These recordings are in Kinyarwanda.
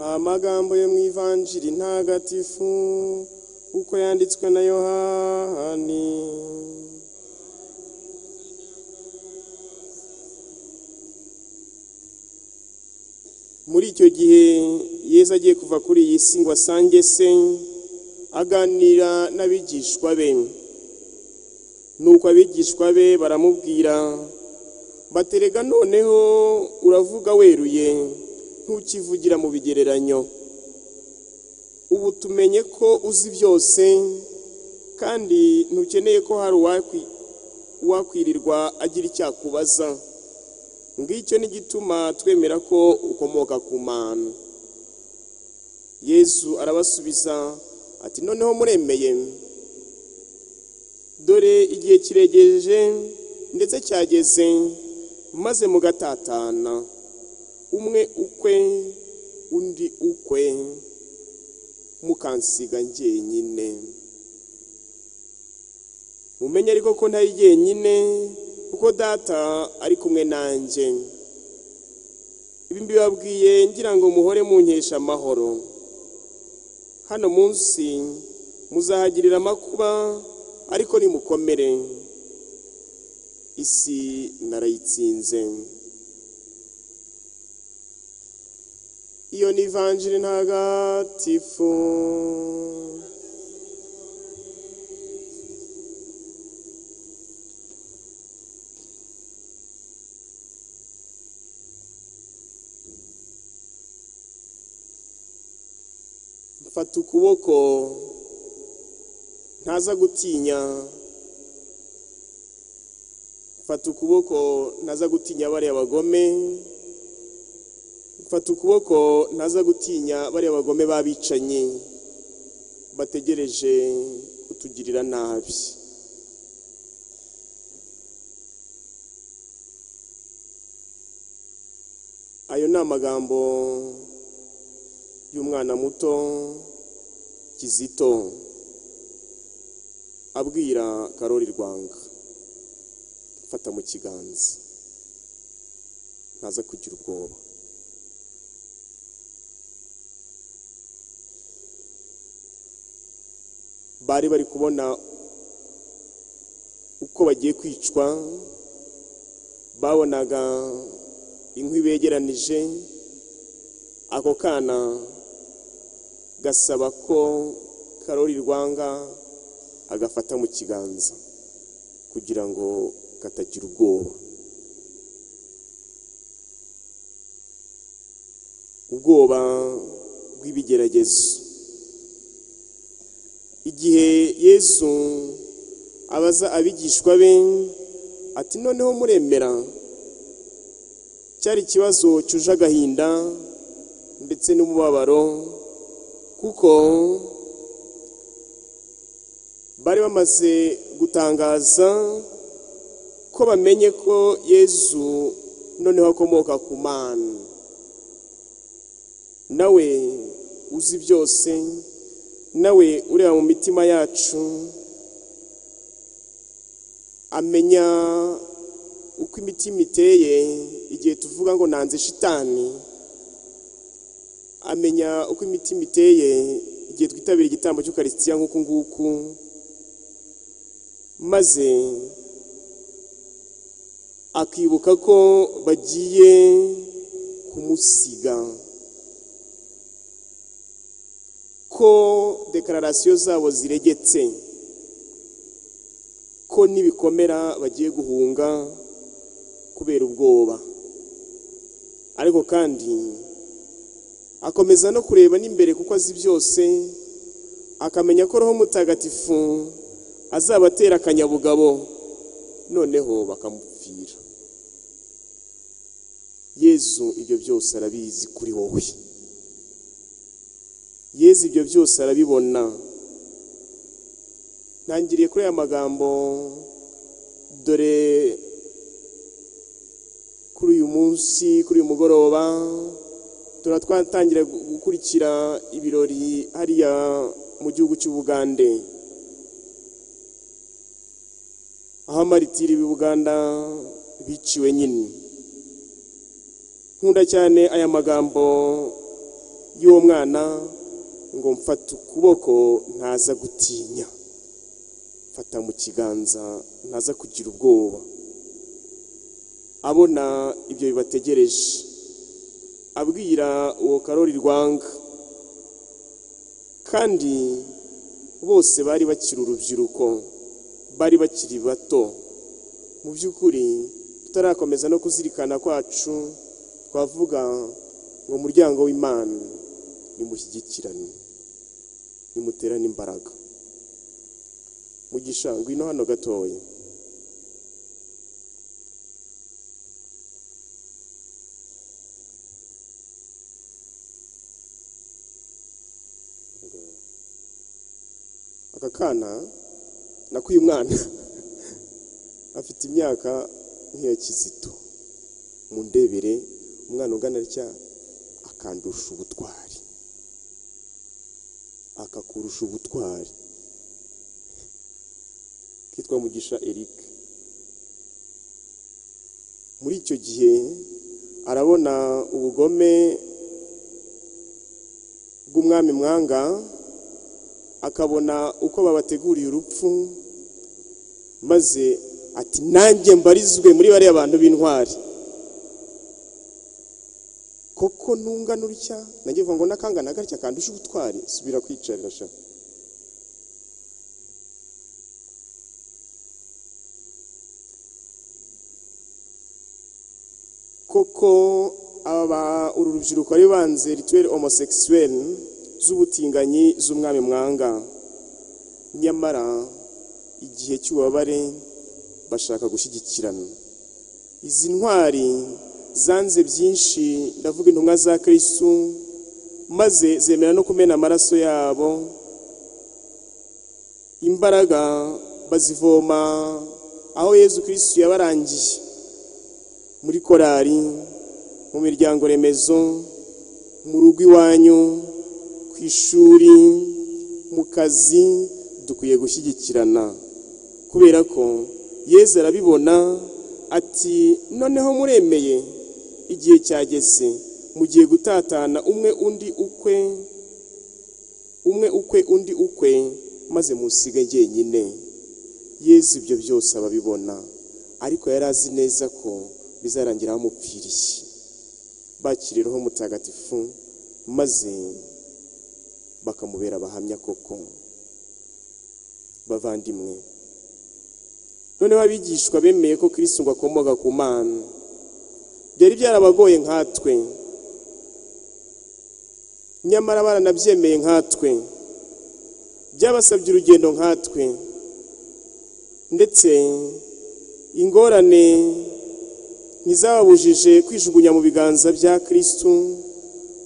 Amagambo yo mu Ivanjiri ntagatifu uko yanditswe na Yohani. Muri icyo gihe Yesu agiye kuva kuri iyi si ngo asange se, aganira n'abigishwa be. Nuko abigishwa be baramubwira baterega, noneho uravuga weruye, ntukivugira mu bigereranyo. Ubu tumenye ko uzi byose, kandi ntukeneye ko hari uwakwirirwa agira icyakubaza. Ngicyo n'igituma twemera ko ukomoka ku Mana. Yesu arabasubiza ati, noneho muremeye? Dore igihe kiregereje ndetse cyageze, maze mugatatana, umwe ukwe undi ukwe, mukansiga njyenyine. Mumenye ariko ko ntari jyenyine, kuko Data ari kumwe nanjye. Ibi mbibabwiye ngira ngo muhore munkesha amahoro. Hano munsi muzahagirira amakuba, ariko nimukomere, isi narayitsinze. Iyo ni Ivanjiri ntagatifu. Mfata ukuboko ntaza gutinya, mfata ukuboko ntaza gutinya bariya bagome, mfata ukuboko ntaza gutinya bariya bagome babicanyi bategereje kutugirira nabi. Ayo ni amagambo y'umwana muto Kizito abwira Karoli Rwanga, mfata mu kiganza ntaza kugira ubwoba. Bari bari kubona uko bagiye kwicwa, babonaga inkwi begeranije, ako kana gasaba ko Karoli Rwanga agafata mu kiganza kugira ngo katagira ubwoba. Ubwoba bw'ibigeragezo. Igihe Yesu abaza abigishwa be ati, noneho muremera? Cyari ikibazo cyuje agahinda ndetse n'umubabaro, kuko bari bamaze gutangaza ko bamenye ko Yesu noneho akomoka ku Mana, nawe uzi byose, nawe ureba mu mitima yacu, amenya uko imitima iteye. Igihe tuvuga ngo nanze shitani, amenya uko imitima iteye igihe twitabira igitambo cy'Ukarisitiya nk'uku nguku, maze akibuka ko bagiye kumusiga, ko dekararasiyo zabo ziregetse, ko nibikomera bagiye guhunga kubera ubwoba. Ariko kandi akomeza no kureba n'imbere, kuko azi byose, akamenya ko Roho Mutagatifu azabatera akanyabugabo, noneho bakamupfira. Yesu ibyo byose arabizi kuri wowe. Yesu ibyo byose arabibona. Ntangiriye kuri aya magambo, dore kuri uyu munsi, kuri uyu mugoroba, turatwatangira gukurikira ibirori hariya mu gihugu cy'Ubugande, aho amaritiri b'i Buganda biciwe nyine. Nkunda cyane aya magambo y'uwo mwana ngo mfata ukuboko ntaza gutinya, mfata mu kiganza ntaza kugira ubwoba. Abona ibyo bibategereje, abwira uwo Karoli Rwanga, kandi bose bari bakiri urubyiruko, bari bakiri bato. Mu by'ukuri tutarakomeza no kuzirikana kwacu, twavuga ngo umuryango w'Imana nimushyigikirane, nimuterane imbaraga. Mugisha, ngwino hano gatoya. Aka kana nakuye umwana afite imyaka nk'iya Kizito, mundebere umwana ungana atya akandusha ubutwari, akakurusha ubutwari. Kitwa Mugisha Eric. Muri icyo gihe arabona ubugome bw'umwami Mwanga, akabona uko babateguriye urupfu, maze ati nanjye mbarizwe muri bariya bantu b'intwari. Koko ntungana utya, nanjye ngo nakangana gatya kandusha ubutwari. Subira kwicarira sha. Koko aba uru rubyiruko ari banze rituel homosexuel z'ubutinganyi z'umwami Mwanga, nyamara igihe cy'ububabare bashaka gushyigikirana. Izi ntwari zanze byinshi, ndavuga intumwa za Kristo, maze zemera no kumena amaraso yabo. Imbaraga bazivoma aho Yezu Kristo yabarangiye, muri korari, mu miryango remezo, mu rugo iwanyu, ku ishuri, mu kazi. Dukwiye gushyigikirana, kubera ko Yezu arabibona ati noneho muremeye, igihe cyageze, mugiye gutatana umwe undi ukwe, umwe ukwe undi ukwe, maze musige jyenyine. Yezu ibyo byose ababibona, ariko yari azi neza ko bizarangira bamupfiriye. Bakiriye Roho Mutagatifu maze bakamubera abahamya koko. Bavandimwe, noneho abigishwa bemeye ko Kristo ngo akomoka ku Mana. Byari byarabagoye nkatwe, nyamara baranabyemeye nkatwe, byabasabye urugendo nkatwe, ndetse ingorane ntizababujije kwijugunya mu biganza bya Kristo,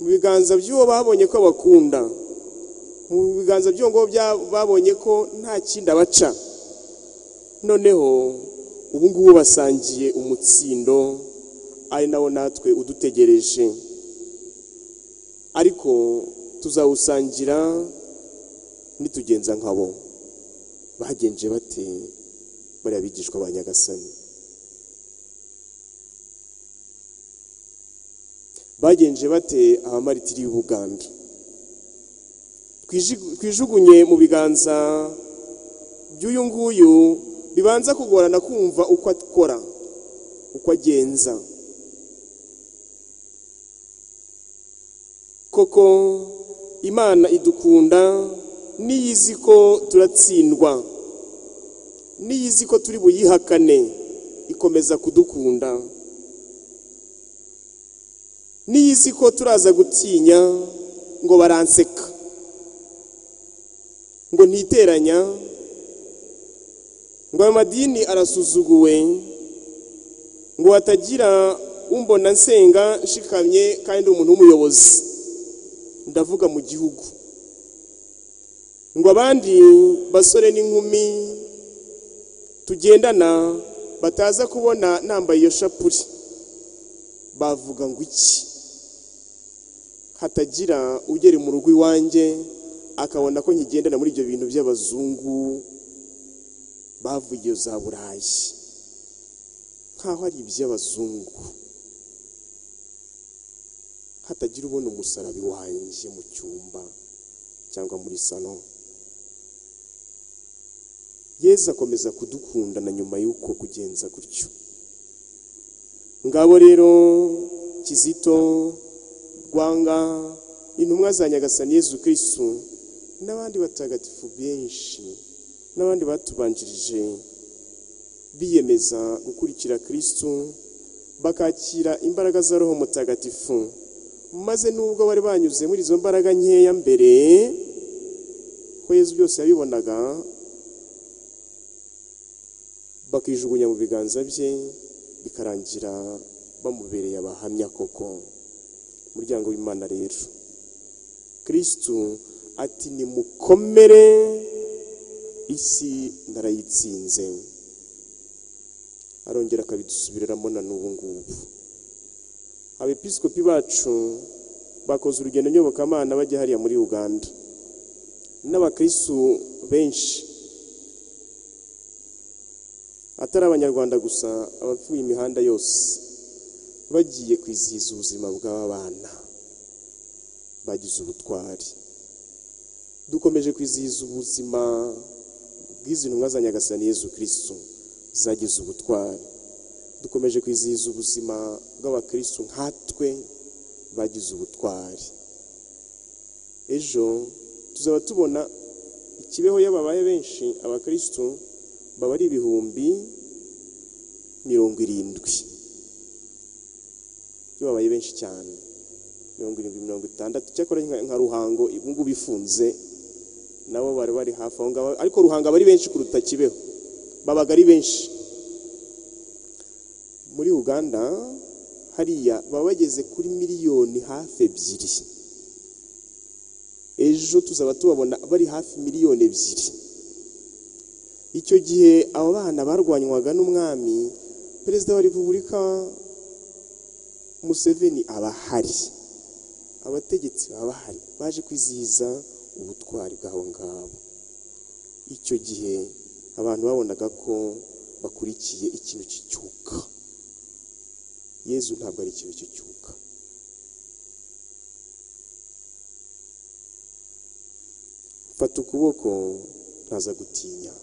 mu biganza by'uwo babonye ko bakunda, mu biganza by'uwo ngo babonye ko nta kindi abaca. Noneho ubu ngubu basangiye umutsindo, ari nawo natwe udutegereje, ariko tuzawusangira nitugenza nkabo. Bagenje bate bariya bigishwa ba Nyagasani? Bagenje bate abamaritiri y'Ubuganda? Twijugunye mu biganza by'uyu nguyu bibanza kugorana kumva uko akora, uko agenza. Koko Imana idukunda, niyizi ko turatsindwa, niyizi ko turi buyihakane, ikomeza kudukunda. Niyizi ko turaza gutinya ngo baranseka, ngo ntiteranya, ngo ayo madini arasuzuguwe, ngo hatagira umbona nsenga nshikamye kandi umuntu w'umuyobozi, ndavuga mu gihugu, ngo abandi basore n'inkumi tugendana bataza kubona nambaye iyo shapuri, bavuga ngo iki? Hatagira ugera mu rugo iwanjye akabona ko nkigendana muri ibyo bintu by'abazungu bavugiye za Burayi, nkaho ari iby'abazungu. Hatagira ubona umusaraba iwanjye mu cyumba cyangwa muri salo. Yezu akomeza kudukunda na nyuma y'uko kugenza gutyo. Ngabo rero Kizito, Rwanga, intumwa za Nyagasani Yezu Kristu n'abandi batagatifu benshi n'abandi batubanjirije biyemeza gukurikira Kristu, bakakira imbaraga za Roho Mutagatifu, maze nubwo bari banyuze muri izo mbaraga nkeya mbere, ko Yezu byose yabibonaga, bakijugunya mu biganza bye, bikarangira bamubereye abahamya koko. Umuryango w'Imana rero, Kristu ati nimukomere, isi narayitsinze. Arongera akabidusubiriramo na n'ubu ngubu. Abepiskopi bacu bakoze urugendo nyobokamana bajya hariya muri Uganda, n'abakristu benshi atari abanyarwanda gusa, abavuye imihanda yose bagiye kwizihiza ubuzima bw'abana bagize ubutwari. Dukomeje kwizihiza ubuzima bw'izi ntumwa za Nyagasani Yezu Kristu zagize ubutwari. Dukomeje kwizihiza ubuzima bw'abakristu nkatwe bagize ubutwari. Ejo tuzaba tubona ikibeho y'ababaye benshi, abakristu baba ari 70,000. Iyo babaye benshi cyane, 70, 60. Cyakora nka Ruhango ubu ngubu ifunze, nabo bari bari hafi aho ngaho, ariko Ruhango bari benshi kuruta Kibeho, babaga ari benshi. Muri Uganda hariya baba bageze kuri 2 hafi miliyoni. Ejo tuzaba tubabona bari hafi 2 miliyoni. Icyo gihe abo bana barwanywaga n'umwami, Perezida wa Repubulika Museveni aba ahari, abategetsi baba bahari, baje kwizihiza ubutwari bw'abo ngabo. Icyo gihe abantu babonaga ko bakurikiye ikintu cy'icyuka. Yezu ntabwo ari ikintu cy'icyuka. Mfata ukuboko ntaza gutinya.